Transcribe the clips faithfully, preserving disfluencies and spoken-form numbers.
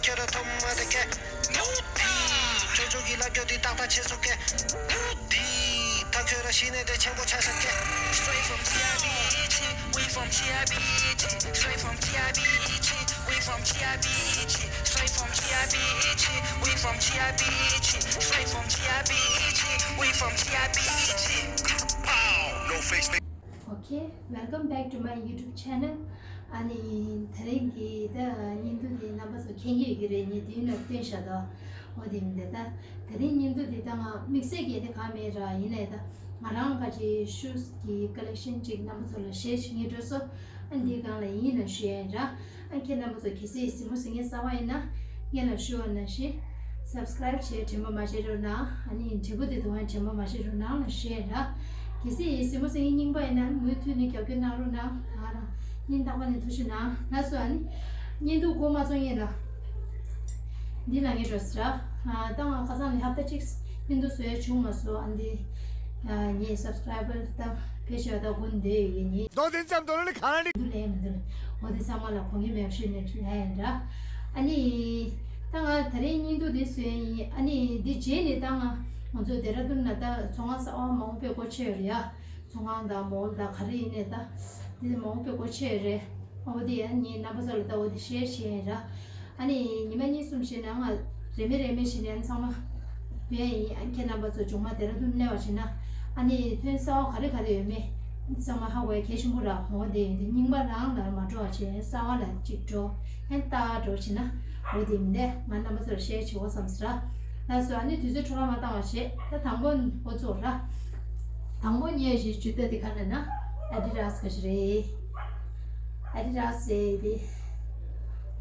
ཁྱོད་ར་ཐོབ་མ་དེ་ཀེ་ནུ་དི། ཅོ་ཅོ་གི་ལབ་རྒྱོ་དེ་ཏག་ཏག་ཆེ་སུ་ཀེ་ནུ་དི། ད་ཁྱོད་ར་ཤི་ནས་དེ་ཆེན་པོ་ཆ་ཤ་ཀེ། Straight from T I B E T, we from T I B E T, straight from T I B E T, we from T I B E T, straight from T I B E T, we from T I B E T, straight from T I B E T, we from T I B E T. Pow! No face. Okay, welcome back to my YouTube channel. ཨ་ནི་དེ་རིང་གི་ད་བརྙན་ཐུང་དེ་རྣམ་པ་ཚོ་མཁྱེན་གྱི་ཡོད་ཀྱི་རེད། ངས་དུས་ནས་སྟོན་བཞག་དོ། འོ་དེ་མིན་དེ་ད་དེ་རིང་བརྙན་ཐུང་དེ་ད་ང་དམིགས་བསལ་གྱི་དེ་གང་མེད་ར། ཡིན་ནའི་ད་ང་རང་ག་ཅིག་shoes་གི་collection་ཅིག་རྣམ་པ་ཚོ་ལ་share་བྱེད་ངེས་འགྲོ་སོ། ཨ་འདི་གང་ལ་ཡིན་ན་ཞུ་ཡ་ཡིན་ར། ཨ་ཁྱེད་རྣམ་པ་ཚོ་གལ་སྲིད་གཟིགས་མོ་གཟིགས་མཁན་གསར་པ་ཡིན་ན་སྔན་ལ་ཞུ་བ་ནང་བཞིན་subscribe་བྱེད་དྲན་པ་མ་བརྗེད་རོགས་གནང་། ཨ་ནི་འབྲས་བུ་དེ་དུ་བ་དྲན་པ་མ་བརྗེད་རོགས་གནང་ལ་ཞུ་ཡ་ཡིན་ར། གལ་སྲིད་གཟིགས་མོ་གཟིགས་མཁན་རྙིང་པ་ཡིན་ན་མུ་མཐུད་ནས་རྒྱབ་སྐྱོར་གནང་རོགས་གནང་། ད་རང་སྙིང་ཐག་པ་ནས་ཐུགས་རྗེ་གནང་ལགས་སོ། ཨ་ནི་བརྙན་ཐུང་འགོ་མ་ཚུགས་སྔན་ལ་འདི་ལ་ངས་འགྲོ་ཟེར་ར། ད་ང་ཁ་སང་ནས་ཧབ་ཏ་གཅིག་བརྙན་ཐུང་བཟོ་ཡ་བྱུང་མ་སོང་། ཨ་འདི་ངའི་subscriber་ད་ཕལ་ཆེ་བ་ད་དགུ་འདས་ཡོད་ཀྱི་ནི། མདོ་དེ་ཙམ་དོ་ལ་གང་རེད། འདུག་ལས་མི་འདུག་འོ་དེ་ཚང་མ་ལ་དགོངས་ཀྱི་མེད་པ་ཞུས་ནས་ལས་ཡིན་ར། ཨ་ནི་ད་ང་ད་རེས་བརྙན་ཐུང་འདི་བཟོས་ཡིན། ཨ་ནི་འདི་རྗེས་ནས་ད་ང་ང་ཚོ་ལྡེ་ར་ལྡུན་ལ་ད་ཚོང་ཁང་གསར་པ་མང་པོ་སྒོ་ཕྱེ་ཡོད་རེད་ཡ། ཚོང་ཁང་དང་མོལ་དང་ག་རེ་ཡིན་ནའི་ད་འདི་མང་པོ་སྒོ་ཕྱེ་ཡོད་རེད། འོ་དེ་ཡང་ངས་རྣམ་པ་ཚོ་ལ་ད་འོ་དེ་share་བྱས་ཡིན་ར། ཨ་ནི་ཉི་མ་གཉིས་གསུམ་ཞིག་ནང་ང་རེ་མེད་རེ་མེད་ཞིག་ནས་ཚང་མ་བས་ཡིན། ཨ་ཁྱེད་རྣམ་པ་ཚོ་མཇུག་མ་ལྡེ་ར་ལྡུན་སླེབས་པ་བྱས་ན་ཨ་ནི་ཐོན་གསར་པ་ག་རེ་ག་རེ་ཡོད་མེད་ཚང་མ་ཧ་གོ་ཡ་གལ་ཆེན་པོ་ར། འོ་དེ་ཡིན་དུས་རྙིང་པ་རང་ལ་མ་འགྲོ་བ་བྱས་གསར་པ་ལ་གཅིག་འགྲོ་ཨན་ལྟ་འགྲོ་བྱས་ན་འོ་དེ་མིན་དེ་ང་རྣམ་པ་ཚོར་share་བྱེད་དགོས་བསམ་ཟེར་ར། ལགས་སོ། ཨ་ནི་དུས་ཚོད་འཕྲོ་བརླག་མ་བཏང་བ་བྱས་ད་དང་པོ་འགོ་ཚུགས་ར། དང་པོ་ངས་ཞིག་ཇུ་ཏ་དེ་ག་ལ་ན་Adidas་ག་ཞིག་རེད། Adidas་རེད་དེ།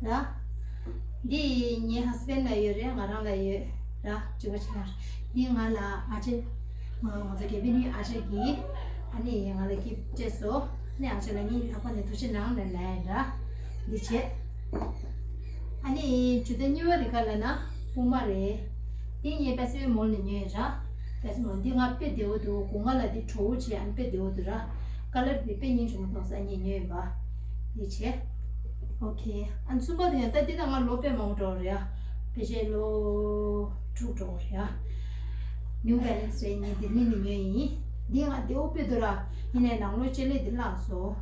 ར། འདི་ངའི་husband་ལ་ཡོད་རེད། ང་རང་ལ་ཡོད་ར། གཅིག་པ་གཅིག་ར། འདི་ང་ལ་ཨ་ཅེ། ང་ང་ཚོ་རྒྱ་བལ་ནི་ཨ་ཅེ་གིས་ཨ་ནི་ང་ལ་gift་སྤྲད་སོང་། ནི་ཨ་ཅེ་ལ་སྙིང་ཐག་པ་ནས་ཐུགས་རྗེ་གནང་ལབ་ལབ་ཡ་ར། འདི་བྱས། ཨ་ནི་ཇུ་ཏ་གཉིས་པ་དེ་ག་ལ་ན་Puma་རེད། འདི་ངས་Persimmon Mall་ནས་ཉོས་ཡིན་ར། Persimmon འདི་ང་དཔེ་བདེ་བོ་འདུག་དགུན་ཁ་ལ་འདི་བྲོ་བོ་བྱས་ཨ་ནི་དཔེ་བདེ་བོ་འདུག་ར། Colour་འདི་དཔེ་སྙིང་རྗེ་མོ་མཐོང་ས་ངས་ཉོས་ཡིན་པ། འདི་བྱས། Okay། ཨ་གསུམ་པ་དེ་ཡང་ད་འདི་ད་ང་ལོ་དཔེ་མང་པོ་འགྲོ་རེད་ཡ། ཕལ་ཆེར་ལོ་དྲུག་འགྲོ་རེད་ཡ། New Balance་རེད། ངས་འདི་ལི་ནས་ཉོས་ཡིན། འདི་ང་བདེ་བོ་དཔེ་འདུག་ར། ཡིན་ནའི་ནང་ལོགས་ལྕེ་ལེ་འདི་བརླག་སོང་།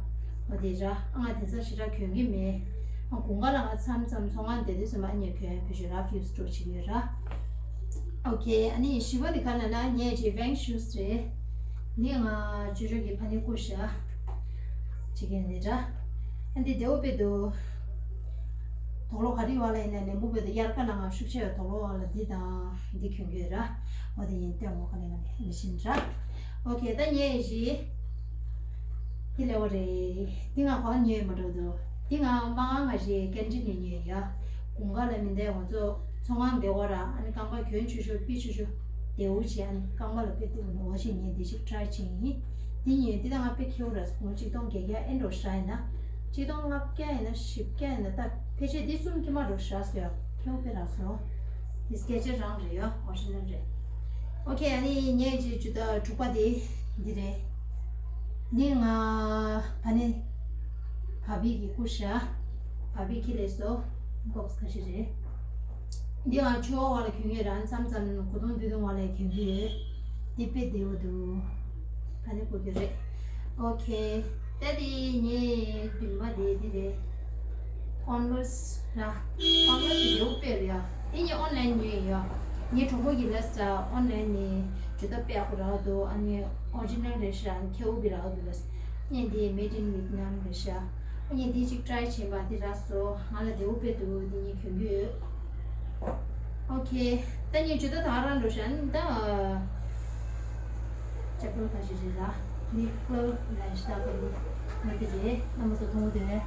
འོ་དེ་ར། ཨ་ང་དེང་སང་ཞེ་དྲག་གྱོན་གྱི་མེད། ཨ་དགུན་ཁ་ལ་ང་མཚམས་མཚམས་ཚོང་ཁང་བསྡད་དུས་ཙམ་པ་ཨ་ནི་གྱོན་བེད་སྤྱོད་rough use་འགྲོ་བྱེད་ཀྱི་ཡོད་ར། Okay། ཨ་ནི་བཞི་པ་དེ་ག་ལ་ན་ངས་ཅིག་Vans་shoes་རེད། འདི་ང་ཅོ་ཅོ་གི་ཕ་ནི་བསྐུར་བཞག་བྱེད་ཀྱི་ཡིན་ར། ཨ་འདི་བདེ་བོ་དཔེ་འདུག་དོག་ལོ་ག་རེ་བ་ལ་ཡིན་ན་ནད་འབུ་བོད་དུ་དབྱར་ཁ་ལ་ང་ཤུགས་ཆེ་བའི་དོག་ལོ་བ་ལ་འདི་དང་འདི་གྱོན་གྱི་ཡོད་ར། འོ་དེ་ཡིན་སྟོན་འོ་ག་ལེ་ང་ནི་མི་ཤེས་ར། Okay། ད་ངས་ཞིག་འདི་ལེ་བ་རེད། འདི་ང་གོ་ཉོས་མ་འགྲོ་འདུག་འདི་ང་མ་ང་ང་ཞིག་ཀན་ཊིན་ནས་ཉོས་ཡ། དགུན་ཁ་ལ་མི་འདའ་ང་ཚོ་ཚོང་ཁང་བདེ་བ་ར། ཨ་ནི་རྐང་པ་གྱོན་ཆུ་ཆུ་པི་ཆུ་ཆུ་བདེ་བོ་བྱས། ཨ་ནི་རྐང་པ་ལ་དཔེ་བདེ་བོ་ནོར་བ་ཞིག་ཉོས་འདི་ཞིག་try་བྱས་ཡིན། འདི་ཉོས་འདི་ད་ང་དཔེ་ཁེའུ་ར་སོང་། གཅིག་སྟོང་བརྒྱད་བརྒྱ་ཨེ་འགྲོ་ཧྲ་ཡིན་ན། གཅིག་སྟོང་ལྔ་བརྒྱ་ཡིན་ན་བཞི་བརྒྱ་ཡིན་ན་ད་ཕལ་ཆེར་འདི་གསུམ་ཀྱི་མ་འགྲོ་ཧྲ་སོ་ཡ། ཁེའུ་དཔེ་ར་སོ། འདི་སྐད་ཆ་རང་རེད་ཡ། ཨོ་རི་ཇི་ནལ་རེད། Okay། ཨ་ནི་ངས་ཅིག་ཇུ་ཏ་དྲུག་པ་དེ་འདི་རེད། འདི་ང་ཕ་ནི་བ་བི་གི་བསྐུར་ཤག་བ་བི་ཁྱེར་སླེབས་སོང་། box་ཁ་ཤས་རེད། འདི་ང་ཆུ་བ་བ་ལ་གྱོན་གྱི་ར། མཚམས་མཚམས་གོས་ཐུང་དུས་ཐུང་བ་ལ་གྱོན་གྱི་ཡོད། འདི་དཔེ་བདེ་བོ་འདུག་ཕ་ནི་བསྐུར་གྱི་རེད། Okay། ད་འདི་ངའི་བདུན་པ་དེ་འདི་རེད། Converse་ར། Converse་དེ་ཡོད་དཔེ་རེད་ཡ། དེ་ངས་online་ཉོས་ཡ། ངའི་གྲོགས་པོ་གིས་ལབ་ས་online་ནས་ཇུ་ཏ་དཔེ་ཡག་པོ་རག་འདུག་ཨ་ནི་original་རེད་ཤག་ཨ་ནི་ཁེའུ་གི་རག་འདུག་ལབ། ངས་འདི་made in Vietnam་རེད་ཤག་ཨ་ནི་འདི་གཅིག་try་བྱས་པ་འདི་རག་སོང་། ང་ལ་བདེ་བོ་དཔེ་འདུག་འདི་ངས་གྱོན་གྱི་ཡོད། Okay། ད་ངས་ཇུ་ཏ་ད་རང་འགྲོ་ཤག་ཨ་ནི་ད། ཅ་པལ་ཁ་ཤས་རེད་ལ། འདི་ཀློག་ལ་ཤ་སྟག་གི་ང་འདི་རེད། རྣམ་པ་ཚོ་མཐོང་གི་འདུག་ལེ།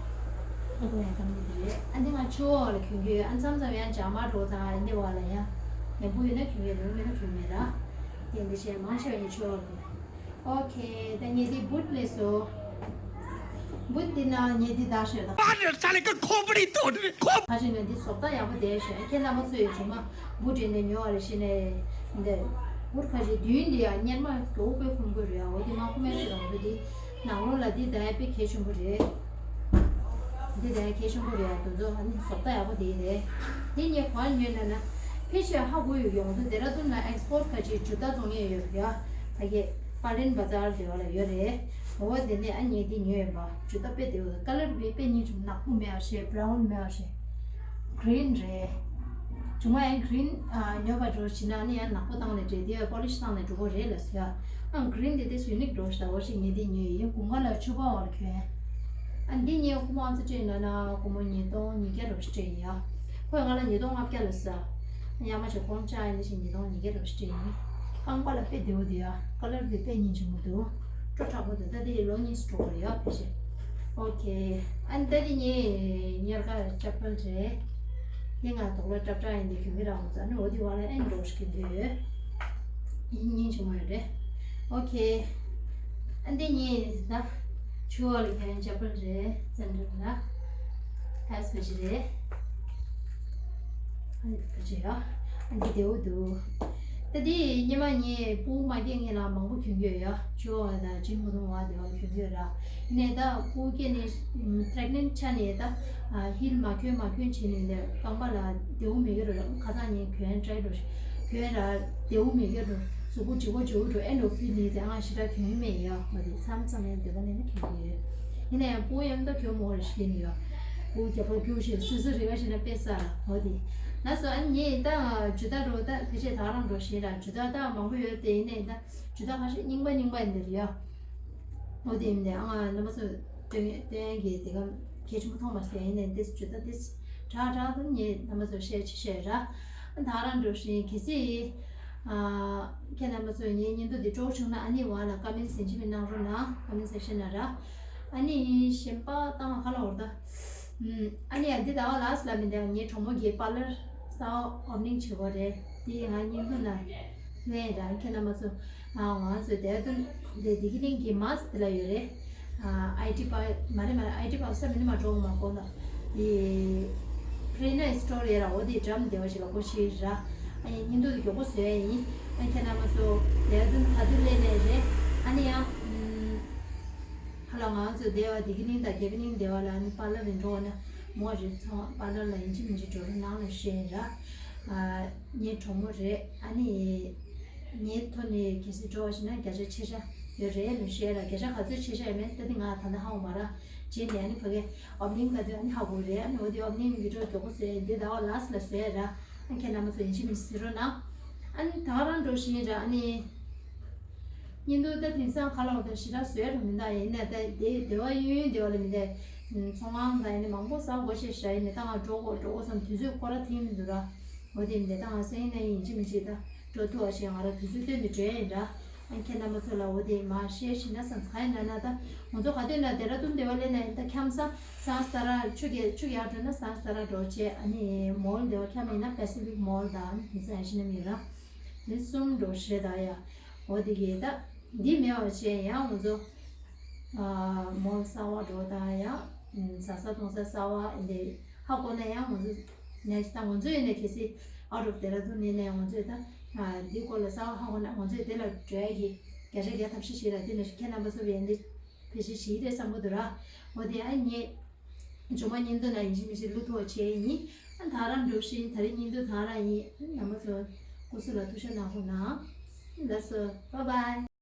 ཨ་ཁོ་ཡང་གང་འདི་རེད། ཨ་འདི་ང་ཆུ་བ་ལ་གྱོན་གྱི་ཡོད། ཨ་མཚམས་མཚམས་ཡང་འཇག་མ་འགྲོ་དང་ཨ་འདི་བ་ལ་ཡང་ནད་འབུ་ཡོད་ན་གྱོན་གྱི་རེད། མེད་ན་གྱོན་མེད་ལ། དེ་འདི་བྱས་མང་ཆེ་བ་ངས་ཆུ་བ་ལ་གྱོན། Okay། ད་ངས་འདི་བུད་ལས་སོ། བུད་འདི་ན་ངས་འདི་ད་ཤོད་ད། ཁ་ཅིག་ནས་འདི་བཟོ་ལྟ་ཡག་པོ་བསྡད་ཤག་ཁྱེད་རྣམ་པ་ཚོས་ཡོད་བྱུང་མ། བུད་འདི་ནས་ཉོ་བ་རེད་ཤེས་ནས། འདི་བུད་ཁ་ཅིག་མདུན་འདི་ཡང་གཉེར་མ་གྱོ་བོ་དཔེ་ཁུམ་དགོས་རེད་ཡ། འོ་འདི་མ་ཁུམ་མེད་ཤོད་རང་འདུག་འདི་ནང་ལོགས་ལ་འདི་ད་ཡ་དཔེ་གལ་ཆེན་པོ་རེད། འདི་དེ་གལ་ཆེན་པོ་རེད། དེ་ཚོ་ཨ་ནི་བཟོ་ལྟ་ཡག་པོ་དེ་རེད། འདི་ངས་ག་པར་ཉོས་ན་ན། ཕལ་ཆེར་ཧ་གོ་ཡོད་ཀྱི། ང་ཚོ་ལྡེ་ར་ལྡུན་ལ་ཨེགས་པོར་ཊི་ཁ་ཅིག་ཇུ་ཏ་བཙོང་མཁན་ཡོད་རེད་ཡ། ཕ་གི་པ་ལིན་བ་ཛར་དེ་བ་ལ་ཡོད་རེད། འོ་དེ་ནས་ཨ་ངས་འདི་ཉོས་ཡོད་པ། ཇུ་ཏ་དཔེ་བདེ་པོ་འདུག་ཀ་ལར་དཔེ་དཔེ་སྙིང་རྗེ་པོ། ནག་པོ་མེད་པ་བྱས། བྷ་རའུན་མེད་པ་བྱས། གྷི་རིན་རེད། བྱུང་བ་ཡང་གྷི་རིན་ཨ་ཉོས་པ་འདྲ་བོ་བྱས་ན་ཨ་ནི་ཡང་ནག་པོ་བཏང་ནས་འདྲེ་དེ་པོ་ལིཤ་བཏང་ནས་འགྲོ་གི་རེད་ལབ་སོང་ཡ། ཨ་གྷི་རིན་དེ་དེ་ཡུ་ནིག་འདྲ་བོ་ཞིག་འདུག་འོ་ཞིག་ངས་འདི་ཉོས་ཡིན། དགུན་ཁ་ལ་ཕྱུ་པ་བ་ལ་གྱོན། ཨ་འདི་ངས་ཁོ་མོ་ཨང་རྩིས་སྤྲད་ཡིན་ན་ན་ཁོ་མོ་ཉིས་སྟོང་ཉིས་བརྒྱ་འདྲ་བོ་ཞིག་སྤྲད་ཡིན་ཡ། ཁོས་ང་ལ་ཉིས་སྟོང་ལྔ་བརྒྱ་ལབ་སོང་། ཡ་མ་ཆེ་གོང་ཆ་ཡིན་ནི་ཞིག་ཉིས་སྟོང་ཉིས་བརྒྱ་འདྲ་བོ་ཞིག་སྤྲད་ཡིན། རྐང་པ་ལ་དཔེ་བདེ་པོ་འདུག་ཡ། ཀ་ལར་དེ་དཔེ་སྙིང་རྗེ་མོ་འདུག་སྤྲོ་དྲག་པོ་འདུག་ད་དེ་ལོ་གཉིས་སུ་འགྲོ་གི་རེད་ཡ། ཕལ་ཆེར། ཨོ་ཁེ། ཨ་ནི་ད་དེ་ངས་ཉལ་ཁ་ཅབ་པལ་རེད། དེ་ང་དོག་ལ་ཀྲབ་ཀྲ་ཡིན་དེ་གྱོན་གྱི་ར། འོང་ཙང་ཨ་ནི་འོ་དེ་བ་ལ་ཨེ་འགྲོ་ཞིག་གྱོན་གྱི་ཡོད། ཡིན་སྙིང་རྗེ་མོ་ཡོད་རེད། ཨོ་ཁེ། ཨ་འདི་ངས་ད་ཆུ་བ་ལ་གྱོན་ཅབ་པལ་རེད། ཙན་དྲ་ལ་ཨེ་སི་བེ་ཞི་རེད། ཨ་འདི་བེ་ཞི་ཡ། ཨ་འདི་བདེ་པོ་འདུག་ད་འདི་སྔོན་མ་ངས་སྤུ་གུ་མ་སྐྱེས་སྔོན་ལ་མང་པོ་གྱོན་གྱི་ཡོད་ཡ། ཆུ་བ་དང་ཅིན་མོ་དུང་བ་དེ་བ་གྱོན་གྱི་ཡོད་ར། ཡིན་ནའི་ད་སྤུ་གུ་སྐྱེས་ནས་པྲེག་ནེན་ཊི་ཆགས་ནས་ད་ཧིལ་མ་གྱོན་མ་གྱོན་བྱས་ནས་འདི་རྐང་པ་ལ་བདེ་པོ་མེད་ཀྱི་རེད། ཁ་སང་ངས་གྱོན་ཊི་རའེ་འགྲོ་གྱོན་ར་བདེ་པོ་མེད་ཀྱི་རེད། གཟུགས་པོ་འཇིགས་པོ་འཇིགས་པོ་འགྲོ། ཨེ་འགྲོ་ཕིལ་ནས་ཙང་ང་ཞེ་དྲག་གྱོན་གྱི་མེད་ཡ། འོ་དེ་མཚམས་མཚམས་ཡང་འདོད་པ་ནས་ནི་གྱོན་གྱི་ཡོད། ཡིན་ན་ཡང་སྤུ་གུ་ཡང་ད་གྱོན་མོ་རེ་ཤེས་ནི་ཡོད། སྤུ་གུ་རྒྱབ་ལོགས་རྒྱུག་བྱས་སོ་སོ་རེ་བ་ཞིག་ན་དཔེ་ས་ར། འོ་དེ་ལ་སོ་ཨ་ནི་ངས་ད་ཇུ་ཏ་འགྲོ་ད་ཕལ་ཆེར་ད་རང་འགྲོ་ཤེས་ར། ཇུ་ཏ་ད་མང་པོ་ཡོད་དེ། ཡིན་ནའི་ད་ཇུ་ཏ་ཁ་ཤས་རྙིང་པ་རྙིང་པ་ཡིན་འདི་རེད་ཡ། འོ་དེ་ཡིན་ནའི་ཨ་ང་རྣམ་པ་ཚོ་སྟོན་སྟོན་གྱི་དེ་ག་གལ་ཆེན་པོ་མཐོང་མ་སོང་། ཡིན་ནའི་འདི་ཇུ་ཏ་འདི་དྲག་དྲག་ཏུ་ངས་རྣམ་པ་ཚོ་བཤད་ཅི་བཤད་ར། ད་རང་འགྲོ་བཞིན་གལ་སྲིད་ཨ་ཁྱེད་རྣམ་པ་ཚོ་ངའི་བརྙན་ཐུང་འདི་སྤྲོ་བོ་བྱུང་ན་ཨ་ནི་བ་ལ་ཀ་མེན་ཊི་ཡིན་གཅིག་མིན་གནང་རོགས་གནང་། ཀ་མེན་ཊི་སེག་ཤན་ན་ར། ཨ་ནི་གཞན་པ་ད་ང་ག་ལ་འོར་ད། ཨ་ནི་ཡ་འདི་ཟླ་བ་ལ་སི་ལ་མི་འདྲ་ངའི་གྲོགས་མོ་གིས་པར་ལར་གསར་པ་ཨོ་པ་ནིང་བྱེད་དགོས་རེད། དེ་ང་བརྙན་ཐུང་ན་ལན་རང་ཁྱེད་རྣམ་པ་ཚོ་ང་ང་ཚོ་དེ་དུ་དེ་དེ་གི་ནིང་གི་མ་སི་དེ་ལ་ཡོད་རེད། ཨའི་ཊི་པ་མ་རེད་མ་རེད། ཨའི་ཊི་པ་ས་མི་ནི་མ་གྲོགས་མ་གོ་ན་དེ་པི་རེ་ནི་སི་ཊོར་ཡོད་ར། འོ་དེ་འགྲམ་དེ་བ་ཞིག་ལ་གོ་ཤེས་ར། ཨ་ནི་བརྙན་ཐུང་དེ་མགྱོགས་པོ་བཟོས་ཡ་ཡིན། ཨ་ཁྱེད་རྣམ་པ་ཚོ་དེ་དུ་ག་དུ་ལས་ལས་རེད། ཨ་ནི་ཡང་ཧ་ལ་ང་ཚོ་སྡེ་བ་དེ་གི་ནིང་དང་རྒྱལ་པོ་གླིང་སྡེ་བ་ལ་ནི་པར་ལར་རེ་འགྲོ་བ་ན་མོ་རེ་ཚོང་པར་ལར་ལ་ཡིན་གཅིག་མིན་གཅིག་འགྲོ་རོགས་གནང་ལ་ཞུ་ཡིན་ར། ངའི་གྲོགས་མོ་རེད། ཨ་ནི་ངའི་ཐོག་ནས་གལ་སྲིད་འགྲོ་བ་ཞིག་ན་བརྒྱ་ཆ་ཕྱེད་ཀ་ཡོད་རེད་ལ་ཞུ་ཡ་ར། བརྒྱ་ཆ་ག་ཚོད་ཕྱེད་ཀ་ཡོད་མེད་ད་དེ་ང་ད་ལྟ་ཧ་གོ་མ་ར། རྗེས་ནས་ཨ་ནི་ཕ་གི་ཨོ་པ་ནིང་ག་དུས་ཨ་ནི་ཧ་གོ་རེད། ཨ་ནི་འོ་དེ་ཨོ་པ་ནིང་བི་ཌི་ཡོ་མགྱོགས་པོ་བཟོས་ཡ་འདི་ཟླ་བ་ལ་སི་ལ་བཟོས་ཡ་ར། ཨ་ཁྱེད་རྣམ་པ་ཚོ་ཡིན་གཅིག་མིན་གཅིག་གཟིགས་རོགས་གནང་། ཨ་ནི་ད་རང་འགྲོ་བཞིན་ར། ཨ་ནི་བརྙན་ཐུང་ད་དེང་སང་ག་ལ་འོ་ད་ཞེ་དྲག་བཟོས་ར་མི་འདུག་ཡིན་ནའི་ད་དེ་སྡེ་བ་གཡས་གཡོན་སྡེ་བ་ལ་མི་འདུག་ཚོང་ཁང་དང་ཡིན་ནའི་མང་པོ་ཟ་དགོས་ཤེས་བཞག་ཡིན་ནའི་ད་ང་འགྲོ་དགོས་འགྲོ་དགོས་བསམ་དུས་ཚོད་ཁོ་ར་ཐིང་མི་འདུག་ར། འོ་དེ་མི་འདུག་ད་ང་སེང་ནས་ཡིན་གཅིག་མིན་གཅིག་ད་འགྲོ་ཐུབ་པ་ཞིག་ང་ར་དུས་ཚོད་བཏོན་ནས་འགྲོ་ཡ་ཡིན་ར། ཨ་ཁྱེད་རྣམ་པ་ཚོ་ལ་འོ་དེ་མ་ཤེར་བྱས་ན་བསམ། ག་ཡིན་ན་ན་ད་ང་ཚོ་ག་དུས་ན་ལྡེ་ར་ལྡུན་སྡེ་བ་ལས་ནས་ད་འཁྱམ་ས་སང་སྟ་ར་ཆུ་རྒྱལ་ཆུ་རྒྱལ་འགྲོ་ན་སང་སྟ་ར་འགྲོ་བྱས། ཨ་ནི་མོལ་སྡེ་བ་འཁྱམ་ཡིན་ན་པེ་སི་ཕིག་མོལ་དང་དེ་ཚོ་ཡང་ཤི་ན་མི་ར། དེ་གསུམ་འགྲོ་ཤེས་ད་ཡ། འོ་དེ་གི་ད་འདི་མེད་པ་བྱས་ཡང་ང་ཚོ་མོལ་གསར་པ་འགྲོ་དང་ཡང་ཟ་ས་འཐུང་ས་གསར་པ་འདི་ཧ་གོ་ན་ཡང་ང་ཚོ་ནས་ད་ང་ཚོ་ཡིན་ན་གལ་སྲིད་out of ལྡེ་ར་ལྡུན་ནས་ནས་ང་ཚོས་ད་འདི་སྐོར་ལ་གསར་པ་ཧ་གོ་ན་ང་ཚོས་དེ་ལ་འགྲོ་ཡ་གི་བརྒྱ་ཆ་བརྒྱ་ཐབས་ཤེས་བྱེད་ར། དེ་ནས་ཁྱེད་རྣམ་པ་ཚོ་ཡང་འདི་ཕལ་ཆེར་ཞིག་རེད་བསམ་གི་འདུག་ར། འོ་དེ་ཨ་ངས་མཇུག་མ་བརྙན་ཐུང་ན་ཡིན་གཅིག་མིན་གཅིག་བླུག་ཐུབ་པ་བྱས་ཡིན། ཨ་ད་རང་འགྲོ་བཞིན་ད་རེས་བརྙན་ཐུང་ད་རང་ཡིན། རྣམ་པ་ཚོ་སྐུ་གཟུགས་ལ་ཐུགས་ཤ་གནང་རོགས་གནང་། ལགས་སོ། Bye bye.